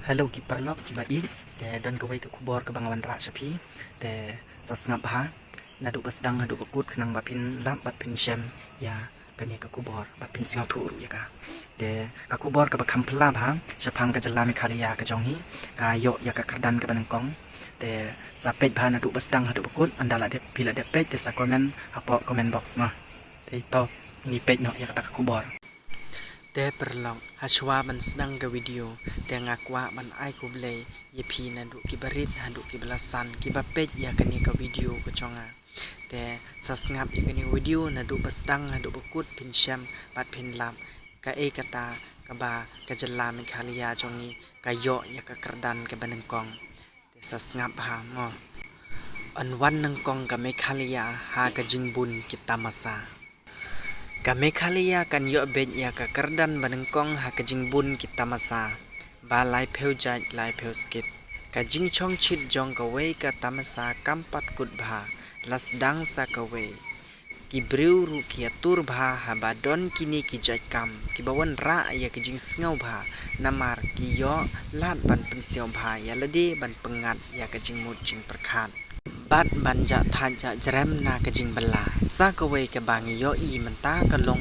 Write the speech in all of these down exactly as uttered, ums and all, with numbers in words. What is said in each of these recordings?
Hello ki paralok kiba ïeit, te don kawei ka khubor kaba nga wanrah sha phi, te sa sngap bha naduh ba sdang haduh ba kut khnang ba phin lap bad phin shem ïa kane ka khubor bad phin sngewthuh ruh ïa ka. Te ka khubor kaba kham phylla bha shaphang ka jylla Meghalaya ka jong ngi, ka ïoh ïa ka kyrdan kaba nyngkong. Te sa peit bha naduh ba sdang haduh ba kut, ynda la dep, phi la dep peit te sa comment hapoh comment box noh. Te to, ngi peit noh ïa kata ka khubor. Te paralok, hashwa ban sdang ka video, te nga kwah ban ai khublei ïa phi naduh kiba rit haduh kiba la san kiba peit ïa kane ka video ka jong nga. Te sa sngap ïa kane ka video naduh ba sdang haduh ba kut, phin shem bad phin lap kaei kata kaba ka jylla Meghalaya jong ngi ka ïoh ïa ka kyrdan kaba nyngkong. Te sa sngap bha mo. Yn wan nyngkong ka Meghalaya ha ka jingbun ki tamasa. Ka Meghalaya kan ïoh beit ïa ka kyrdan ba nyngkong ha ka jingbun ki tamasa ba laiphew jait laiphew skit. Ka jingshongshit jong kawei ka tamasa kam pat kut bha, la sdang sa kawei. Ki briew ruh ki ïatur bha haba don kine ki jait kam kiba wanrah ïa ka jingsngewbha, namar ki ïoh lad ban pynsiewbha ïa lade ban pyngngad ïa ka jingmut jingpyrkhat bad ban jah thait jah jrem na ka jingbylla. Sa kawei kaba ngi ïohi mynta ka long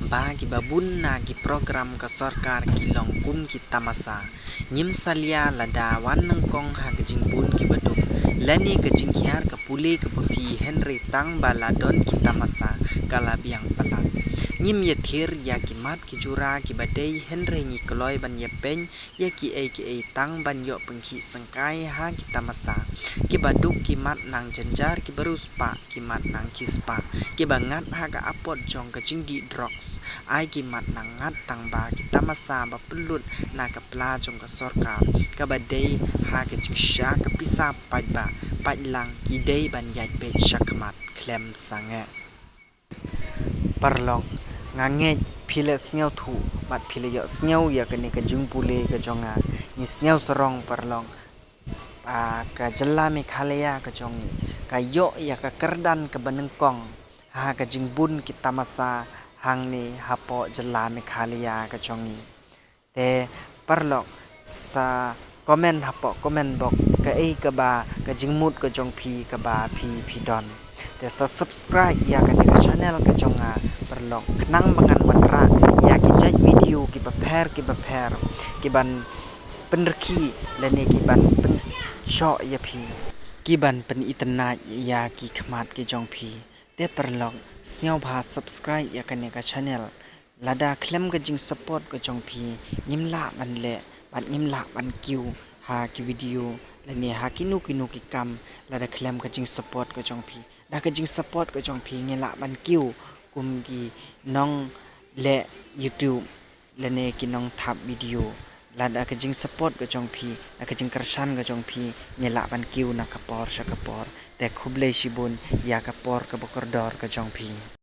ba kiba bun na ki program ka sorkar ki long kum ki tamasa. Ngim salia lada wan nyngkong ha ka jingbun kiba duk lane ka jinghiar ka pule kaba phi, hynrei tang ba la don ki tamasa ka la biang palat. Ngim ïathir ïa ki mat ki jura kiba dei, hynrei ngi kloi ban ïapeiñ ïa kiei kiei tang ban ïoh pynkhih syngkai ha ki tamasa. Kiba duk ki mat nang jynjar, kiba riewspah ki mat nang khispah, kiba ngat ha ka apot jong ka jingdih drugs, ai ki mat nang ngat tang ba ki tamasa ba pynlut na ka pla jong ka sorkar kaba dei ha ka jingsha ka pisa paidbah paidlang ki dei ban ïaid beit shakhmat khlem sangeh. Paralok, nga ngeit phi la sngewthuh bad phi la ïohsngew ïa kane ka jingpule ka jong nga. Ngi sngew sarong paralok, ah, ka jylla Meghalaya ka jong ngi ka ïoh ïa ka kyrdan kaba nyngkong ha ka jingbun ki tamasa hangne hapoh jylla Meghalaya ka jong ngi. Te paralok, sa comment hapoh comment box kaei kaba ka jingmut ka jong phi kaba phi phi don. Te sa subscribe ïa kane ka channel ka jong nga paralok, khnang ba ngan wanrah ïa ki jait video kiba pher kiba pher kiban pynrkhie lane kiban pynshoh ïa phi, kiban pynitynnad ïa ki khmat ki jong phi. Te paralok, sngewbha subscribe ïa kane ka channel. Lada khlem ka jingsupport ka jong phi ngim lah ban leh bad ngim lah ban kiew ha ki video lane ha kino kino ki kam. Lada khlem ka jingsupport ka jong phi, da ka jingsupport ka jong phi ngi lah ban kiew kum ki nongleh YouTube lane ki nongthap video. Lada ka jingsupport ka jong phi, da ka jingkyrshan ka jong phi ngi lah ban kiew na ka por sha ka por. Te khublei shibun ïa ka por kaba kordor ka jong phi.